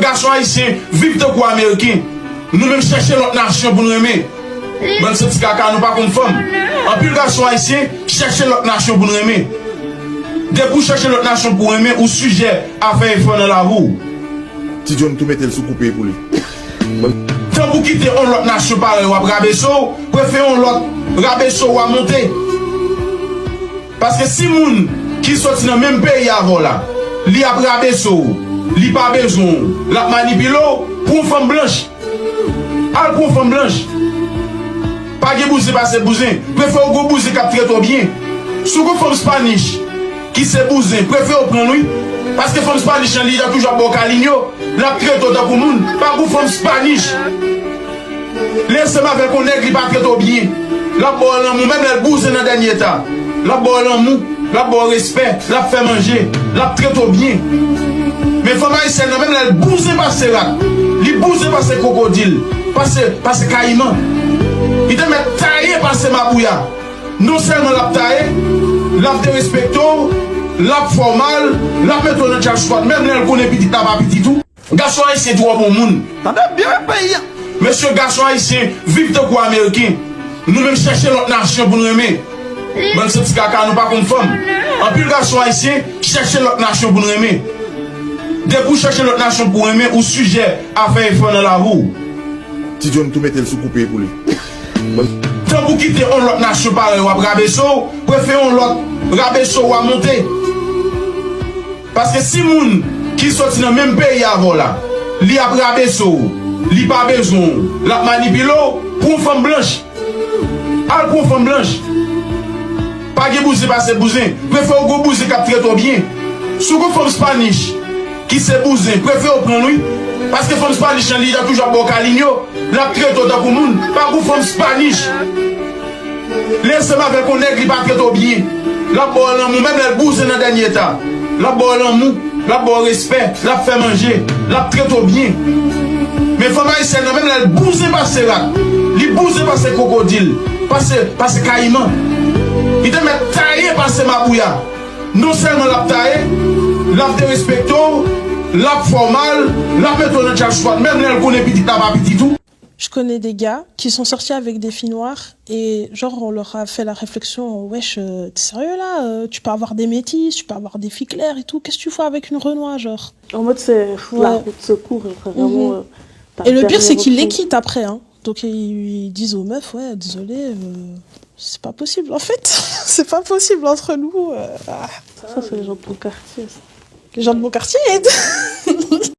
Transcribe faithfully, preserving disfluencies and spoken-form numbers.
Gason ayisyen viv tankou ameriken. Nou menm chèche lòt nasyon pou n renmen. Bann santi kaka, nou pa konn fanm. Anpil gason ayisyen chèche lòt nasyon pou n renmen. Depi w chèche lòt nasyon pou w renmen, ou sijè a fè efò nan lavi w. Ti John tou mete l sou koupe pou li. Tan pou kite yon lòt nasyon parèy w ap rabese w, prefere yon lòt rabese w a monte. Paske si moun ki soti nan menm peyi avè w la, li ap rabese w, li pa bezwen w, l ap manipile w, pran yon fanm blanch. Al pran yon fanm blanch. Pa gen bouzen pase bouzen. Prefere w gen yon bouzen k ap trete w byen. Si w gen yon fanm Spanish ki se bouzen, prefere w pran l wi. Paske fanm Spanish lan, li toujou ap ba w kalinyo. L ap trete w tankou moun. Pa gen yon fanm Spanish. Li ansanm avèk yon nèg, li pa trete w byen. L ap ba w lanmou, menm lè l bouzen nan dènye eta. L ap ba w lanmou, l ap ba w respè, l ap fè manje, l ap trete w byen. Men fanm ayisyèn nan, menm lè l bouzen pase rat, li bouzen pase kwokodil, pase, pase kayiman. Li te mèt taye pase mabouya. Non sèlman l ap taye, l ap derespekte w, l ap fè w mal, l ap mete w nan tchaj skwat, menm lè l konnen pitit la pa pitit ou. Gason ayisyen twò bon moun. Tande byen peyi a. Mesye, gason ayisyen viv tankou ameriken. Nou menm chèche lòt nasyon pou n renmen. Bann santi kaka, nou pa konn fanm. Anpil gason ayisyen chèche lòt nasyon pou n renmen. Depi w chèche lòt nasyon pou w renmen, ou sijè a fè efò nan lavi w. Ti John tou mete l sou koupe pou li. Tan pou kite yon lòt nasyon parèy w ap rabese w, prefere yon lòt rabese w a monte. Paske si moun ki soti nan menm peyi avè w la, li ap rabese w, li pa bezwen w, l ap manipile w, pran yon fanm blanch. Al pran yon fanm blanch. Pa gen bouzen pase bouzen. Prefere w gen yon bouzen k ap trete w byen. Si w gen yon fanm Spanish ki se bouzen, prefere w pran l wi. Paske fanm Spanish lan, li toujou ap ba w kalinyo. L ap trete w tankou moun. Pa gen yon fanm Spanish. Li ansanm avèk yon nèg, li pa trete w byen. L ap ba w lanmou, menm lè l bouzen nan dènye eta. L ap ba w lanmou, l ap ba w respè, l ap fè manje, l ap trete w byen. Men fanm ayisyèn nan, menm lè l bouzen pase rat, li bouzen pase kwokodil, pase, pase kayiman. Li te mèt taye pase mabouya. Non sèlman l ap taye, l ap derespekte w, l ap fè w mal, l ap mete w nan tchaj skwat, menm lè l konnen pitit la pa pitit ou. Je connais des gars qui sont sortis avec des filles noires et genre on leur a fait la réflexion, wesh, euh, t'es sérieux là? Euh, tu peux avoir des métisses, tu peux avoir des filles claires et tout, qu'est-ce que tu fous avec une renois, genre? En mode, c'est pff, la roue de secours, vraiment. Euh, Et le pire, c'est qu'ils les quittent après, hein. Donc ils disent aux meufs, ouais, désolé, euh, c'est pas possible en fait. C'est pas possible entre nous. Euh, ah. Ça, c'est les gens de ton quartier. Ça. Les gens de mon quartier.